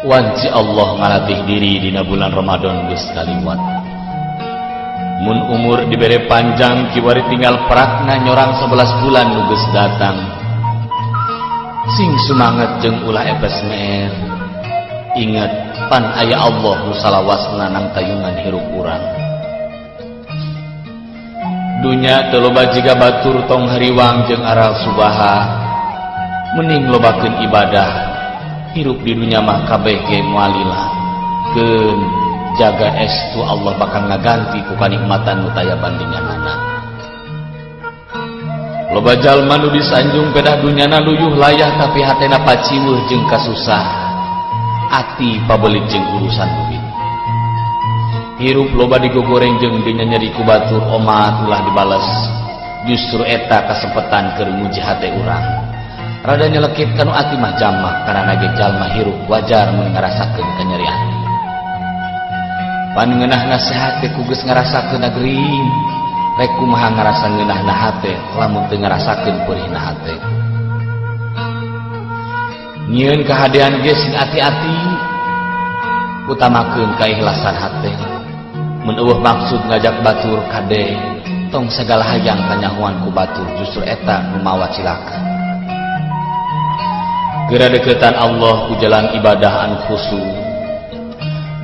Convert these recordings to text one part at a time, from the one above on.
Wanci Allah ngalatih diri dina bulan Ramadan geus kaliwat. Mun umur dibere panjang, kiwari tinggal prakna nyorang 11 bulan nu geus datang. Sing sumanget jeung ulah epes meer. Ingat, pan aya Allah nu salawasna nangtayungan hirup urang. Dunya teu loba jiga batur, tong hariwang jeung aral subaha. Mending lobakeun ibadah. Hirup di dunya mah kabeh ge moal lila. Keun, jaga estu Allah bakal ngaganti ku kanikmatan nu taya bandinganana. Loba jalma nu disanjung pedah dunyana luyuh layah, tapi hatena paciweuh jeung kasusah. Ati pabelit jeung urusan duit. Hirup loba digogoreng jeung dinyeri ku batur, omat ulah dibales. Justru eta kasempetan keur nguji hate urang. Rada nyelekit kanu ati mah jamak, karena ge jalma hirup wajar mun ngarasakeun kanyeri ati. Pan ngeunah nasihat teh ku geus ngarasakeun gering. Rek kumaha ngarasa ngeunahna hate lamun teu ngarasakeun peurihna hate? Nyieun kahadean ge sing ati-ati, utamakeun kaikhlasan hate. Mun euweuh maksud ngajak batur, kade tong sagala hayang kanyahoan ku batur, justru eta nu mawa cilaka. Gera deketan Allah ku jalan ibadah anu khusyuk.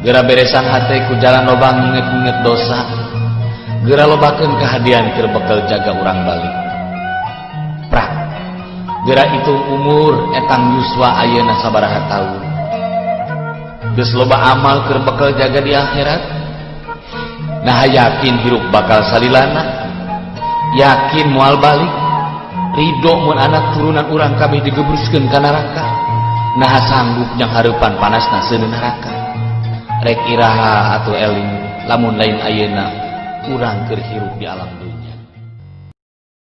Gera beresan hate ku jalan loba nginget-nginget dosa. Gera lobakeun kahadean keur bekal jaga urang balik. Prak. Gera hitung umur, etang yuswa ayeuna sabaraha taun. Geus loba amal keur bekal jaga di akhirat? Nah, yakin hirup bakal salilana? Yakin moal balik? Ridho mun anak turunan urang kabeh digebruskeun ka neraka? Nah, sanggup nyanghareupan panasna seuneu neraka? Rek iraha atuh eling, lamun lain ayeuna urang keur hirup di alam dunya?